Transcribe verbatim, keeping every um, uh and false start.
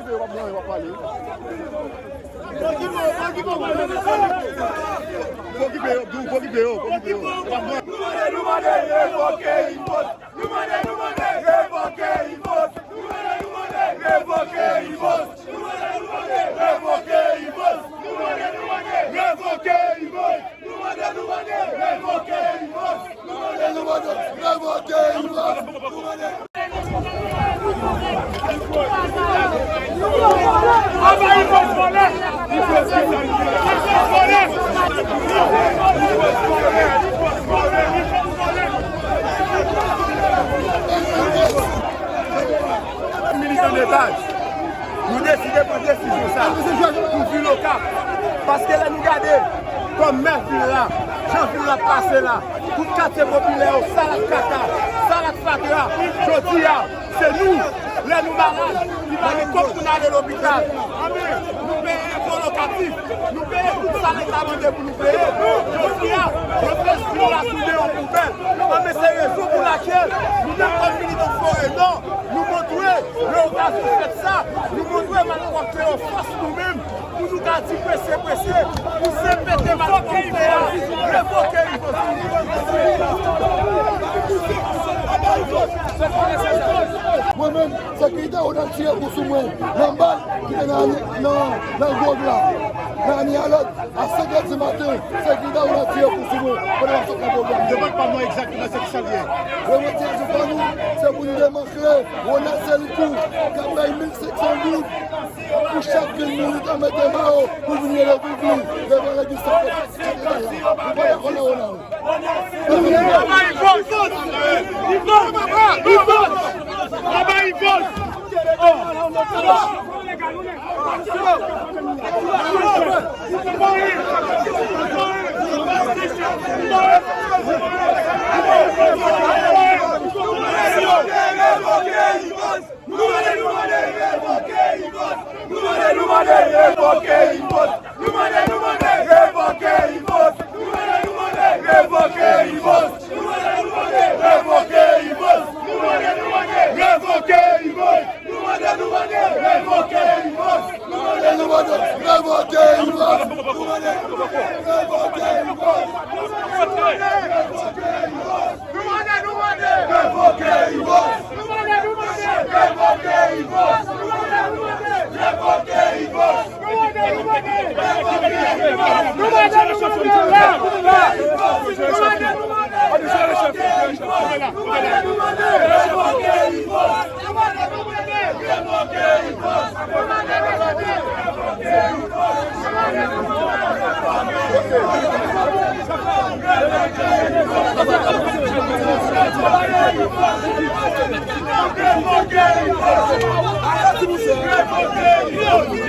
Yo, w ap mwen, w ap pale. Fò kipe yo, fò kipe yo, fò kipe yo. Nou mande, nou mande, revoke Yvos. Nou mande, nou mande, revoke Yvos. Nou mande, nou mande, revoke Yvos. Nou mande, nou mande, revoke Yvos. Nou mande, nou mande, revoke Yvos. Nou mande, nou mande, revoke Yvos. Nou mande, nou mande, revoke Yvos. Nou mande. Militan de baz, nou deside pran desizyon sa pou vil Okap. Paske lè nou gade kòm mè vil la, jan vil la pase la, tout katye popilè yo, sa l ap kaka, sa l ap fatra, jodi a, se nou, lè nou malad, li pa gen kòb pou n ale lopital. Anben, nou peye enpo lokatif, nou peye tout sa Leta mande pou nou peye. Jodi a, yo fè vil la tounen yon poubèl. Anben, se rezon pou lakèl nou menm kòm militan Forè Nò, nou montre lè okazyon fèt sa, nou montre malpwòpte yo fòs nou menm. Pou nou ka di prese, prese, pou se pete malpwòpte a, revoke Yvos. Mwen menm, sekirite yo nan tire kou sou mwen, nan bal ki te nan, nan, nan gwòg la. Nan Anialòt, a senk è di maten, sekirite yo nan tire kou sou mwen, pandan m ap sot nan pwogram. Demande pa mwen egzakteman sa ki sa l ye. Revandikasyon pa nou, se pou nou demantle Ronald Selikou, k ap bay mil senk san goud. Pou chak grenn militan mete men yo pou vin rele Bibli devan legliz Sent Katedral la. Nou pa dakò nan Ronald. Aba Yvos! Yvos! Aba Yvos! Nou mande, nou mande, revoke Yvos. Nou mande, nou mande, revoke Yvos. Nou mande, nou mande, revoke Yvos. Nou mande, nou mande, revoke Yvos. Nou mande, nou mande, revoke Yvos. Nou mande, nou mande, revoke Yvos. Nou mande, nou mande, revoke Yvos. Nou mande, nou mande, revoke Yvos. Nou mande, nou mande, revoke Yvos. Nou mande, nou mande, revoke Yvos. Nou mande, nou mande, revoke Yvos. Nou mande, nou mande, revoke Yvos. Nou mande, nou mande, revoke Yvos. Nou mande, nou mande, revoke Yvos. Nou mande, nou mande, revoke Yvos.